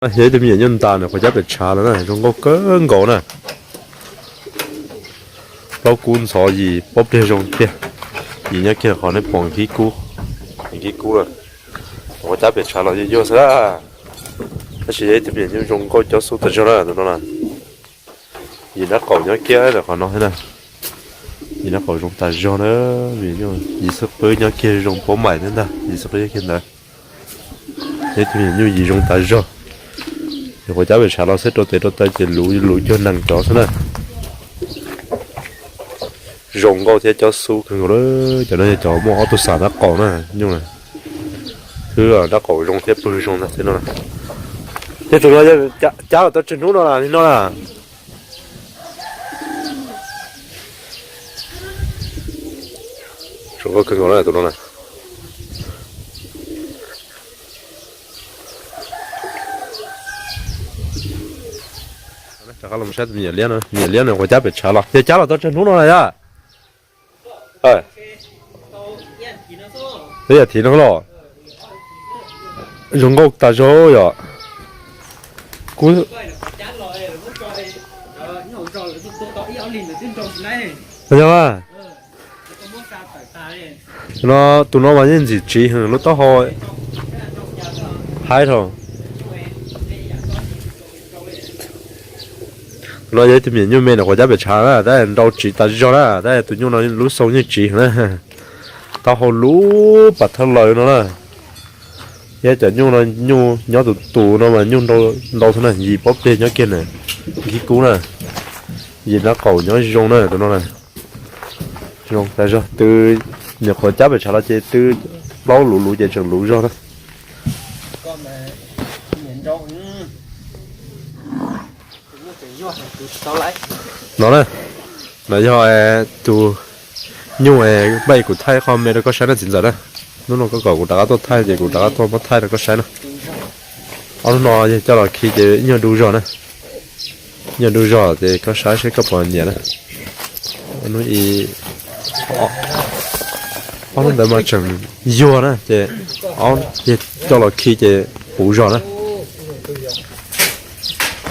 Yog ib tug me nyuam nyuj ntas nws quav cab pem tshav los na, zoo nkauj kawg nkaus na. Plaub kub ntxhov yim pob pliag zoo tiag. Yim nyob kiag qhov nej pom nkib kub, nkib kub na. Quav cab pem tshav los yuag yuag xwb na. Tab sis yog ib tug me nyuam nyuj zoo nkauj cob xub tas zog na tus no na. Yim nrab qaum nyob kiag ntawm qhov no thiab na. Yim nrab qaum zoo tas zog na. Yim xub qwb nyob kiag zoo puab maim thiab ntag, yim xub qwb nyob kiag ntawd. Yog ib tug me nyuam nyuj yim zoo tas zog. Nws quav cab pem tshav los xwb, rau tes rau taw ces luv luv cuag nees rov xwb na. Zoo nkauj thiab cob xub kawg nkaus. Cov no yog cov muaj ob tug xam nrab qaum na, nyuj na. Twb nrab qaum zoo thiab pwg zoo ntag thiab no. Yog tus no cab los tau tsawg hnub no li no na? Zoo nkauj kawg nkaus na tus no na. Rov qab los saib tus me nyuam liab no, me nyuam liab no quav cab pem tshav los, yog cab los tau tsawg hnub no na yog? Twb yog thiv no los. Zoo nkauj tas zog yom. Kub, yog mas. No, tus no mas yeej ntxim tsiv heev, lub taub hau haib dhau. Tus no yog ib tug me nyuam nyuj me nws quav cab pem tshav na, tab nrau tsiv tas zog na, tab tus nyuj no lub xoo yeej tsiv heev na. Taub hau lub pam thawj laws no na. Thiab cov nyuj no, nyuj nyob tus tus no mas nyuj ntau xwb na, yim pob pliag nyob kiag na, nkib kub na, yim nrab qaum nyob zoo na tus no na. Zoo tas zog, twb nyuam qhuav cab pem tshav los ces twb plaub luv luv ces tseem luv zog na. No na, no yog tus nyuj npaj kuv thaij qhov me rau koj saib na txiv ntxawm na. Hnub no koj kom kuv rov qab tuaj thaij ces kuv rov qab tuaj muab thaij rau koj saib na. Ob hnub no yog coj los khi ces ib nyuag du zog na. Ib nyuag du zog ces koj saib seb koj puas nyiam na. Hnub ib, ob hnub ntawd mas tseem yuag na ces yog coj los khi ces puv zog na.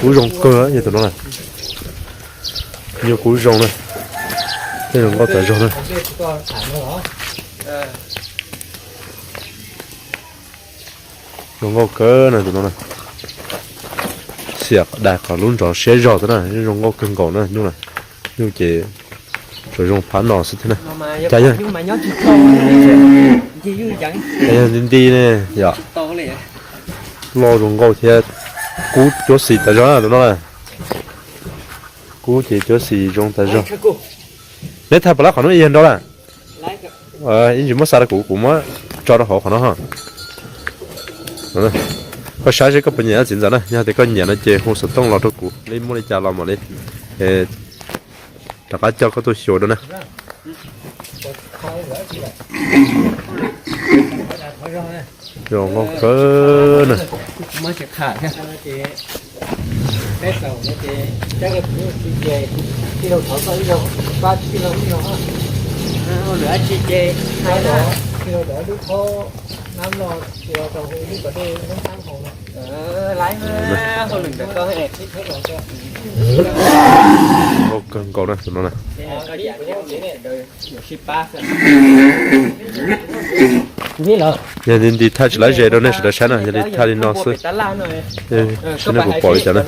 Kub zoo kawg yog tus no na. Nyuj kub zoo na. Tej zoo nkauj tas zog na. Zoo nkauj kawg na tus no na. Xiam dais qhov lub nrov siab zog xwb na, zoo nkauj kawg nkaus na nyuj na. Nyuj ces tsuas zoo phab no xwb thiab na. Cas yog, cas yog nti nti ne yom. Loj zoo nkauj thiab. Kub cuab xis tas zog na tus no na. Kub ces cuab xis zoo tas zog. Neb thaij puas lab qhov no ib yam nrau lawm? Ib ntsis muab xa rau kuv, kuv muab tso rau hauv qhov no. Koj saib seb koj puas nyiam txiv ntxawm na, yog tias koj nyiam no ces hu xov tooj los rau kuv li, muaj li cas los mam li rov qab coj koj tuaj xyuas dua na. Zoo nkauj kawg na. Nkauj kawg nkaus na tus no na. Yog li nti thaij tsis lab ze rau nej sawv daws saib na, yog li thaij li no xwb. Saib nej puas pom li cas na.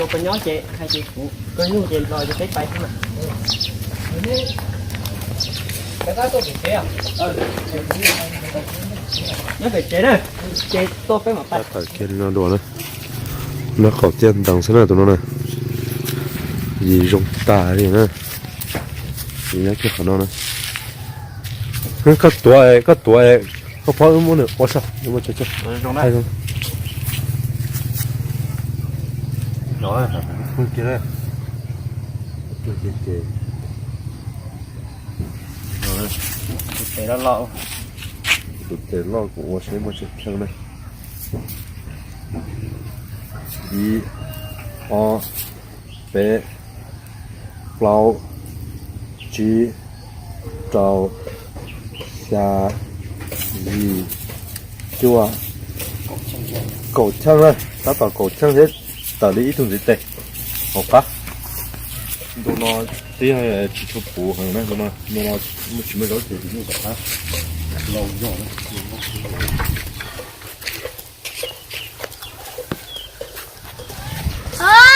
Thaij tawm kiag li no dua na. Nrab qaum tiaj ntees xwb na tus no na. Yim zoo tas li na. Yim nyob kiag qhov no na. Koj tuav, koj tuav, koj phob wb muab nws ua soj. Tus tes loj kuv ua seb muaj tsis kheej na. Ib, ob, peb, plaub, tsib, rau, xya, yim, cuaj, kaum cheej na, tab tom kaum cheej thiab. Tawm li ib tug ntxiv tes hauv qab. Ntu no twb yog tsis tshua puv heev na, ntu no tsis muaj zaub ces tsis muaj tom qab.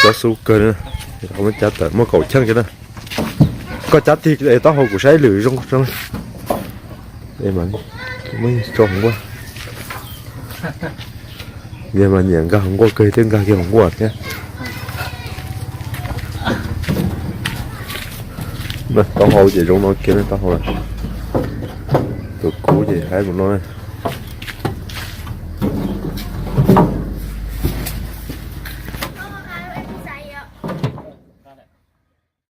Cov xub kawg, muab cab tawm muaj kaum cheej kiag na. Koj cab tig es taub hau kuv saib lwm zoo zoo. Muab tso hauv nkuaj. Yog mas nyiam nkag hauv nkuaj kawg twb nkag kiag hauv nkuaj thiab. Taub hau ces zoo no kiag taub hau. Tus kub ces haib mus no.